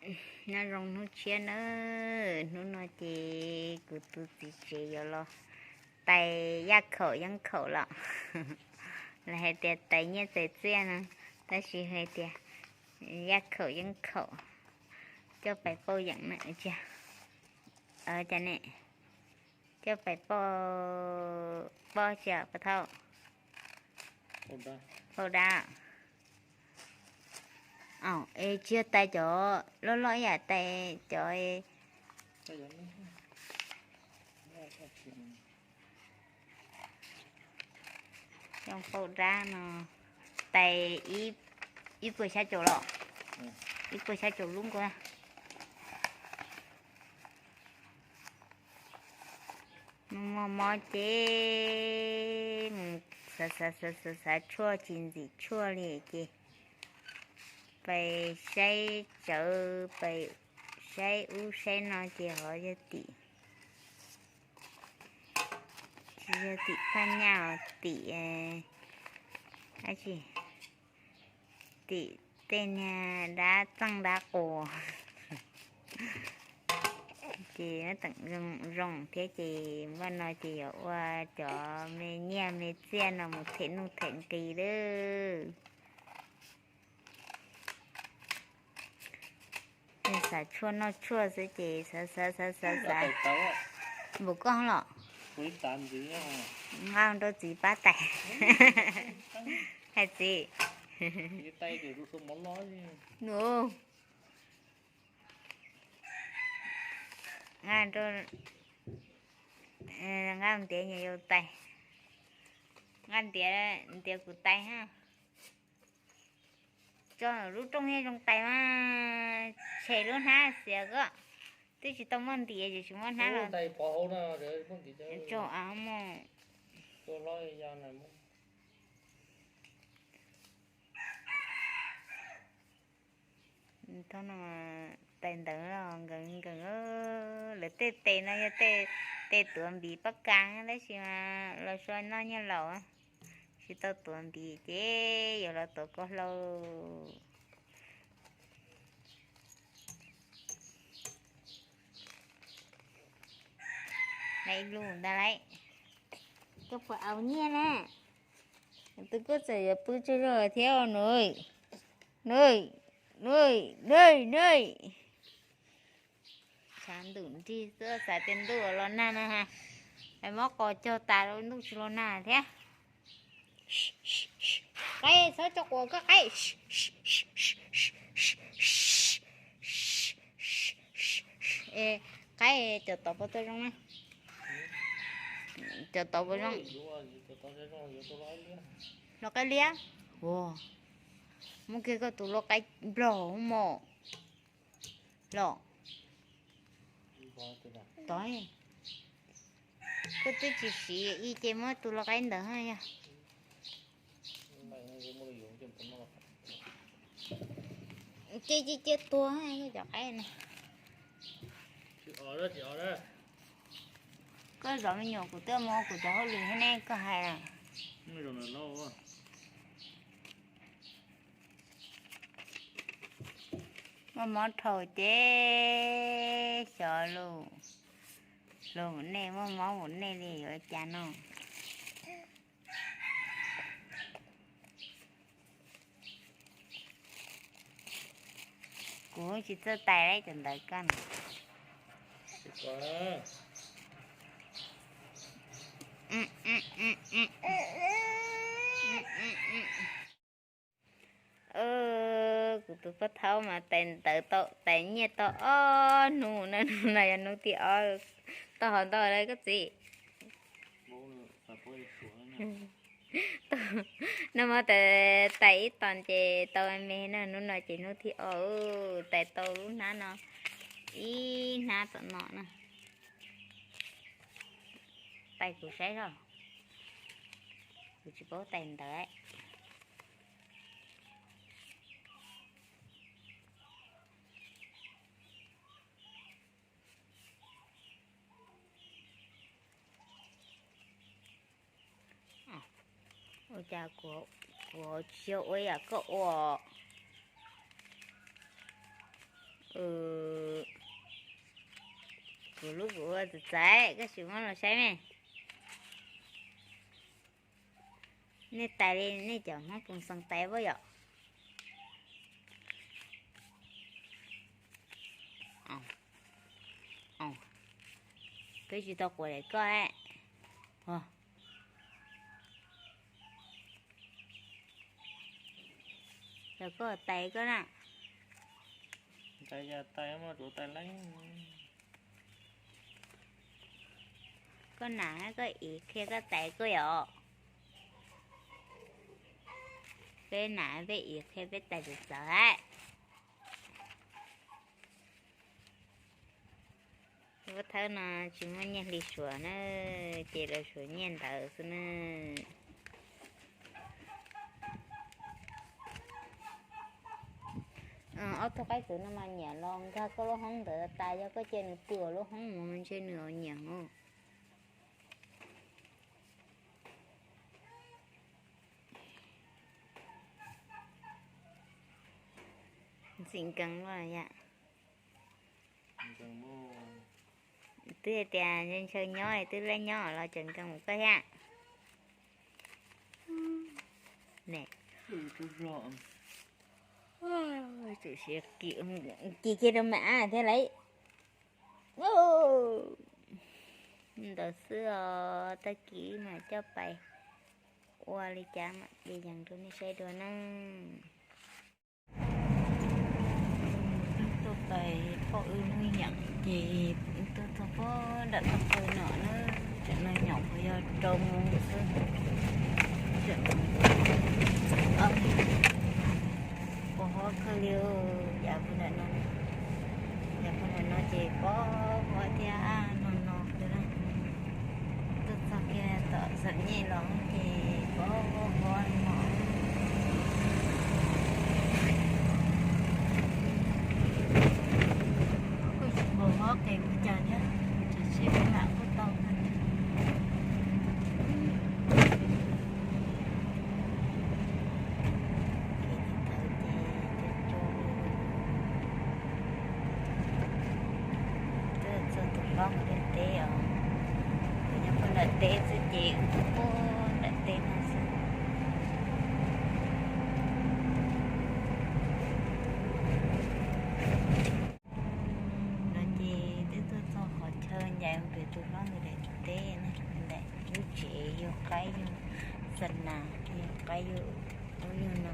Nyob zoo hnub tshiab nawb, hnub no ces kuv tus txiv tsev yuav los tais yaj khaum yeeb khaum los, los hais tias tais nyiaj tais txiaj no, tab sis hais tias yaj khaum yeeb khaum, coj pais pauj yeem na, cas ne, coj pais pauj, pauj tsi, pauj thauj, pauj dab. Es tsis yog tais cov loj loj ib yam, tais cov, coj pauj dab no, tais ib puas xya caum los, ib puas xya caum lub nkaus. Mus mos mos ces mus xav xav xav xav xav tshuaj tsis ntxim tshuaj li ces pais saib tsawv, pais saib ub saib no ces ho yog tim, tsis yog tim phaj nyaj, tim, dab tsi, tim tej niag dab txeej dab quas. Ces teem zoo thiab ces npaj no ces yuav ua cov me nyiaj me txiaj no mus them nuj them nqis lawm. Xav tshuaj noj tshuaj xwb ces xav xav xav xav xav. Npaum koj los nqa rau txiv pab tais. Hais txiv, nqa rau, nqa ntiav nyuam yaus tais, nqa ntiav, ntiav kuv tais ha. Tso lub rooj yeej zoo tais mas, tshem lub hnab xiav koj, twb tsis tau muaj ntiav ces tsis muaj hnab los. Tso av mus. Thaum no tais ntawv los nkees nkees, lawv tej tes no yog tej tes tuav npiv pab kas tab sis mas los so noj nyiaj laus, tsis tau tuav npiv ces yuav los tuav koj hlau. Lub ntawd lawm, koj puas au nyiaj na? Tus koj txawm yuav pw tsawg zog thiab nws, nws, nws, nws, nws. Tshav ntuj nrig xwb, xav tias ntuj los nag no ha, es mob qos cog tas ntuj tsis los nag thiab. Qaib, txhob tso quav koj qaib. Qaib, cov tod puas tau zoo na? Cov tod puas zoo? Lau qaib liab. Ua, muab kiag koj tus lau qaib nplog mos los. Tod, koj twb tsis siv ib ce muab tus lau qaib ntawd yog. Cia cia cia tuag cov qaib no. Koj zov me nyuam kuv twb mus ua kuv cov hauj lwm thiab ne koj hais. Muaj mob dhau ces xyov lus, lus nej muaj mob ua nej li yuav cas no. Kuv tsis txawj tais li cov ntawd koj no. Kuv tus poj thaub mas tais ntawv tau tais nyiaj tau ob hnub no, hnub no yog hnub thib ob, tau hov ntau lawm koj txiv. Nag hmo tais ib tog ces tau me no, hnub no ces hnub thib ob, tais tau lub hnab no, ib hnab tom no na. Tais kuv saib os, kuv tsis paub tais ntawv. Ua cas kuv tsis yog ua yam koj ua. Kuv lub kuv ua txawv txawv, koj sim muab los saib me. Nej tais li nej cov Hmoob Phoos Xees tais puas yom? Peb tsis tau quav daim koj. Los koj tais koj na. Koj nam koj ib qhia koj tais koj yom. Peb nam peb ib qhia peb tais txawv txawv. Ua thawb no tsis muaj nyiaj hli suav na, ces lawv suav nyiaj ntawd xwb na. Ob tug qaib txwv no mas nyiam los nkag koj lub hoob ntawd tas, yog koj cia nws pw lub hoob no ntshe nws nyiam os. Ntxim nkees los yom. Twb hais tias ntshaw nyob twb laib nyob los tseem nkees mus koj thiab. Tsis siav kis, kis kiag rau me ab thiab lauj. Ntawd xwb os, tag kis mas coj pais ua li cas mam li yees rau nej saib dua na. Tuaj pais poj wb hnub nyoog ces tuaj txog pem nram toj qaw no na, tam no nyoog puas yog rau moos xwb. Pos huab kawg li, yav puag nram no, yav puag nram no ces pos huab thiab no no xwb na. Tuaj txog kiag tom Xam Nyej los ces pos huab no. Kuj tsis pos huab qes ua cas thiab, tam sis peb mam kuj tau. Ces txog tus hlob mus daim teb os, kuv nyob puag nram teb xwb ces wb tuaj puag nram teb no xwb. No ces twb tuaj txog qhov chaw ncaim pem tus hlob ntawd daim teb na, ntawm lub tsev yug qaib yug xa nas, yug qaib yug ub yug no.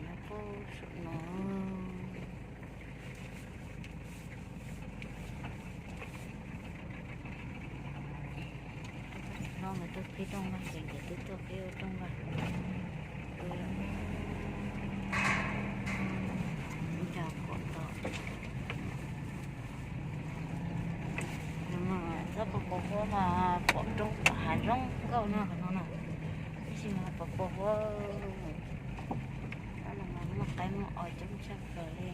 Nyob puag saum no. Hlob nkawd tuaj qhib rooj vag ces nkawd twb tuaj qhib ua rooj vag. Ua cov kom tau. Txhob pos pos huab mas pom roob pom hav zoov nkauj no no na. Tab sis mas pos pos huab, muaj qaib muaj os coob tshaj plaws li.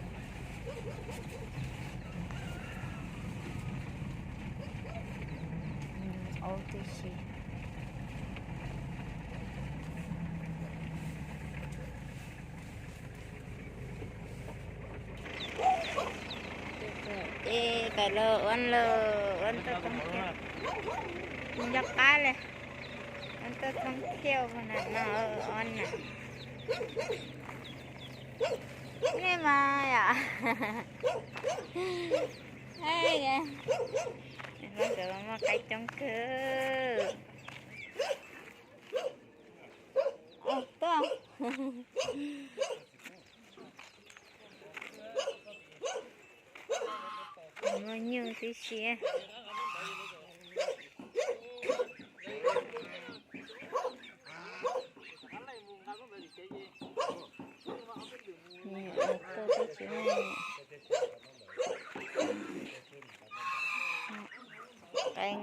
Aub tib si. Ces pais los ua lauj, ua toj toob thiaus, nco qab li, ua toj toob thiaus no, ua na. Nej mas yom. Hlob nkawd muaj qaib coob kawg. Tuaj. Muaj nyuj tib si. Tuaj tib si. Qaib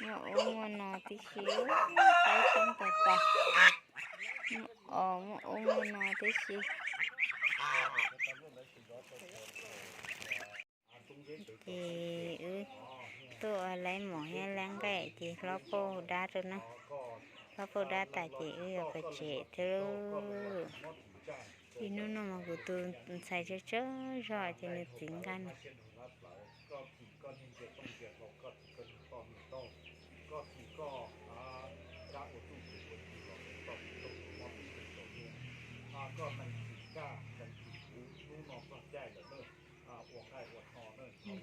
muaj ub muaj no tib si, qaib coob tas tas. Muaj os muaj ub muaj no tib si. Ces wb tuaj ua laib mov thiab laib nqaij ces hlob pauj dab rau na. Hlob pauj dab tas ces wb yuav pais tsev thiab lauj. Ib hnub no mas kuv tus ntxhais tsawg tsawg zog ces nws txiv nqa nws. Koj thim koj niag ntsia tooj ntsia hlau, koj thim koj niag toj niag taug, koj thim koj kab ua txuj ua ci los tsis tau tsis tau tus mob tus nkeeg rau yus. Koj neeg thim kaj neeg thim kuv, hnub no koj caij lawm na, ua nqaij ua hno na, tsawg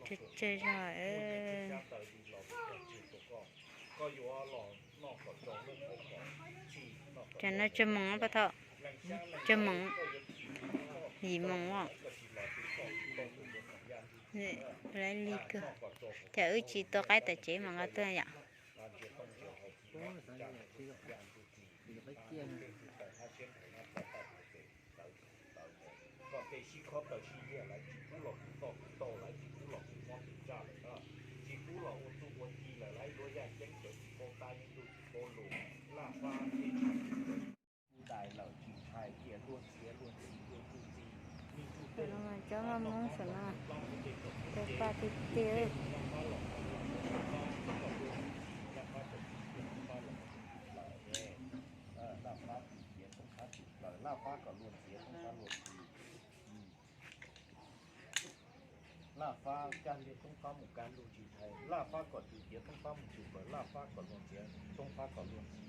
tsawg zog. Koj yuav los noj kom tsau, noj kom txi, noj kom tsau moos, yim moos os. Lawv lig kawg. Cas wb tsis tua qaib tom tsev mas nqa tuaj yom? Koj tej sib khob taw sib yiag lawv tsis pub los tus toj tus taug, lawv tsis pub los tus mob tus ntsaj lawm na, tsis pub los ua txuj ua ci lawm, lawv luag yaj ceeb tsawv tsis paub tab yeeb ntuj tsis paub lus, laj fab thiaj tsis dais lawm tsis ntshai, cia luag txiav luag ntxhi luag txuj txi, nig tsuj tej cov Hmoob saum no tej paj tiag tiag. Laj fab tus txiav Toob Fab tus plaws, Laj fab kom luag txiav Toob Fab luag txi. Laj fab kab liag Toob Fab mus kab luag tsis ntshai, Laj fab kom tus txiav Toob Fab mus tus plaws, Laj fab kom luag txiav Toob Fab kom luag txi.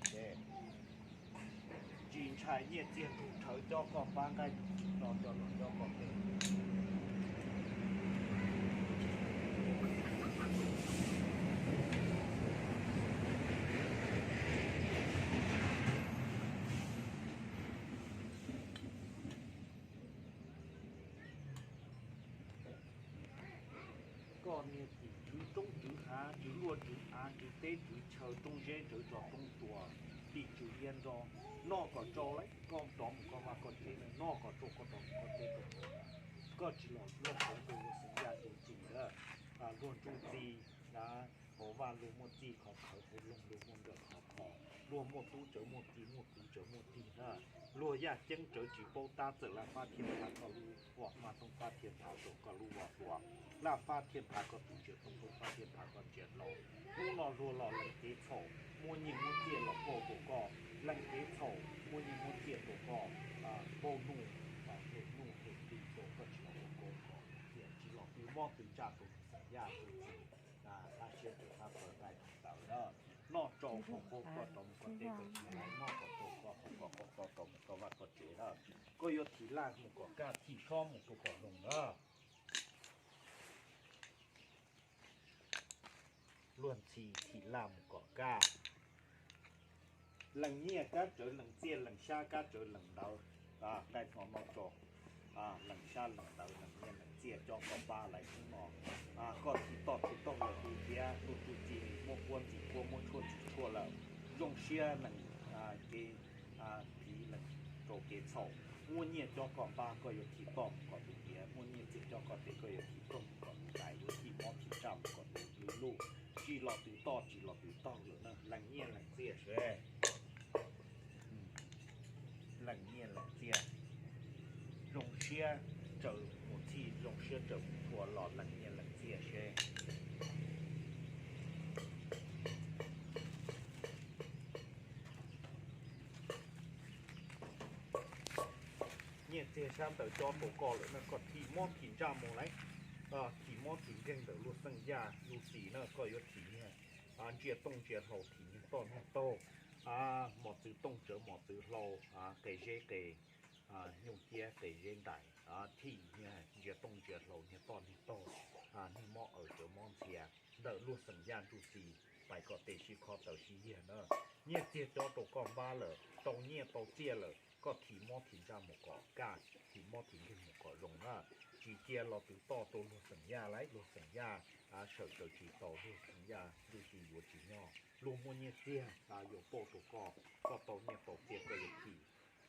Tsis ntshai nyiaj txiag ntug rhawv cob koj pab nqaij no coj los cob koj peb. Koj niag tim tswv roob tswv hav, tswv luaj tswv av, tswv teb tswv chaw, roob zeb tsawv tso roob tsuas, tim tswv liab nro, noj kom tsau lawm, koj rov mus koj vaj koj tsev, noj kom tsau koj rov mus koj teb koj chaw. Koj tsis los luag hauv luag xeev yaj ntsuj txi, luag ntsuj txi, hauv vaj luag muaj txij qhov khawv, hauv loog luag muaj nkawm qhov phom, luag muaj tub tsawv muaj tij, muaj kwv tsawv muaj tij na. Luag yaj ceeb tsawv tsis paub tab, txawm Laj fab thiaj nphav koj lub voj mab, Toob fab thiaj nphav rau koj lub voj hlua, Laj fab thiaj nphav koj tus ntsia toob, Toob fab thiaj nphav koj ntsia hlau. Hnub no luag los lees kev txhaum muaj nyiaj muaj txiaj los pauj rau koj, lees kev txhaum muaj nyiaj muaj txiaj rau koj, pauj nuj, hes nuj hes nqi rau koj tsis los ua koob koj thiaj tsis los pw mob pw ntsaj rau xeem yaj ntsuj txi. Thab siab rau thab plaws nqaij rau ntawd na. Noj tsau hauv koob koj rov mus koj teb koj chaw, noj kom tsau koj hauv koj koob koj rov mus koj vaj koj tsev na. Koj yuav thim laj mus kom kaj, thim xob mus rau kom zoo na. Luag ntxhi thim laj mus kom kaj. Lees nyiaj kab tsawv lees txiaj, lees xyab kab tsawv lees ntawv. Nqaij hno noj tsau, lees xyab lees ntawv lees nyiaj lees txiaj cob koj pab lawm hnub no. Koj thim toj thim taug lawm tus tiav luag tus txi muab puab ntxi puab muab tshuaj ntxi tshuaj lawm. Zoo siab lees kev thim lees rau kev txhaum. Muaj nyiaj cob koj npab koj yuav thim toj mus kom tus tiav, muaj nyiaj txiag cob koj tes koj yuav thim rooj mus kom tus tais, yuav thim mob thim ntsaj mus kom tus lwm luj. Tsis los twv toj tsis los twv taug lawm na, lees nyiaj lees txiaj seb. Lees nyiaj lees txiaj, zoo siab tsaws mus txhij, zoo siab tsaws mus txhua los lees nyiaj lees txiaj seb. Nyiaj txiag xyab ntawv cob rau koj lawm na, koj thim mob thim ntsaj mus lauj. Thim mob thim nkeeg ntawm luag xeem yaj ntsuj txi na, koj yuav thim niag ntsia tooj ntsia hlau, thim niag toj niag taug, mos txwv tooj tsawv mos txwv hlau, qe zeb qe nyuj ciab qe zeb ntais, thim niag ntsia tooj ntsia hlau niag toj niag taug, niag mob awm tsawv mob ntxhias ntawm luag xeem yaj ntsuj txi, pais kom tej sib khob taw sib yiag na. Nyiaj txiag cob rau koj npab lawm, tau nyiaj tau txiaj lawm, koj thim mob thim ntsaj mus kom kaj, thim mob thim nkeeg mus kom zoo na. Tsis cia los twv toj rau luag xeem yaj lauj, luag xeem yaj sawm tsaws tsis tau, luag xeem yaj ntsuj txi yuav tsis nyog. Luag muaj nyiaj txiag yuav pauj rau koj, koj tau nyiaj tau txiaj koj yuav thim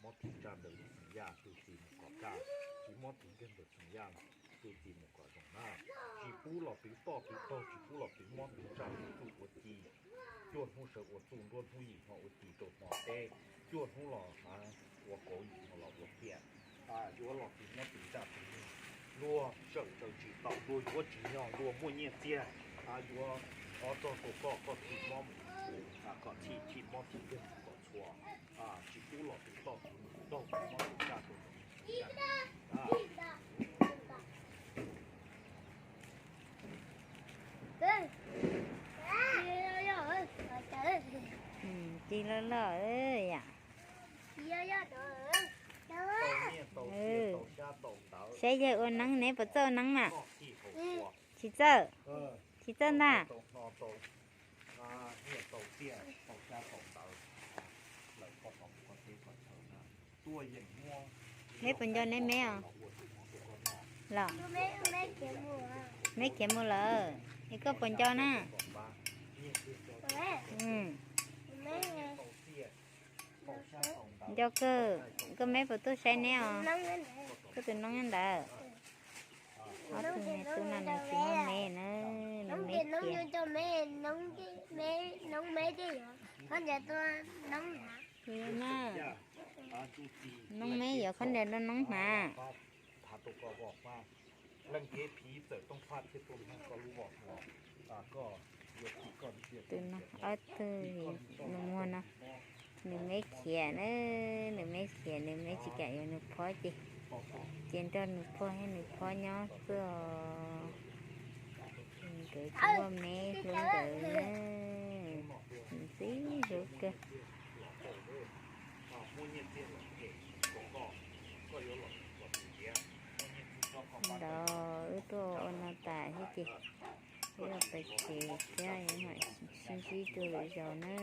mob thim ntsaj ntawm luag xeem yaj ntsuj txi mus kom kaj, thim mob thim nkeeg ntawm xeem yaj ntsuj txi mus kom zoo na. Tsis pub los twv toj twv taug, tsis pub los twv mob twv ntsaj ua txuj ua ci. Cuaj hnub sawv ua txuj, nruab hnub yim hmo ua ci rau hmo teb, cuaj hnub los ua kauv yim hmo los ua kiaj. Yuav los twv mob twv ntsaj twv nkeeg, luag sawm tsaws tsis tau, luag yuav tsis nyog, luag muaj nyiaj txiag yuav ov txog rau koj, koj thim mob mus kom txhij, thim mob thim nkeeg mus kom txhua. Tsis pub los twv toj twv taug, twv mob twv ntsaj rau Ci loj loj yom. Saib yawg ua neeb, neb puas txawj ua neeb na? Tsis txawj. Tsis txawj ntag. Neb puas nco neb meb os? Los, meb khiav mus lawm, es koj puas nco na? Nco kawg, koj meb puas tuaj saib neb os? Koj tus noob nyob ntawd. Ob tug niag tub no nws tsis muaj meb na, nws meb khiav. Noob meb yuav khaub ncaws rau noob hnav. Tus no ob tug nws muag no, nws meb khiav na, nws meb khiav, nws meb tsis kam yuav nws phob ces, ces nrog nws pog thiab nws phob nyob xwb os. Nkawd tsis muaj meb hlub nkawd na, ntxim hlub kawg. Ntawd wb tuaj ua no tas thiab ces wb yuav pais tsev thiab, sib ntsib dua lwm zaus na.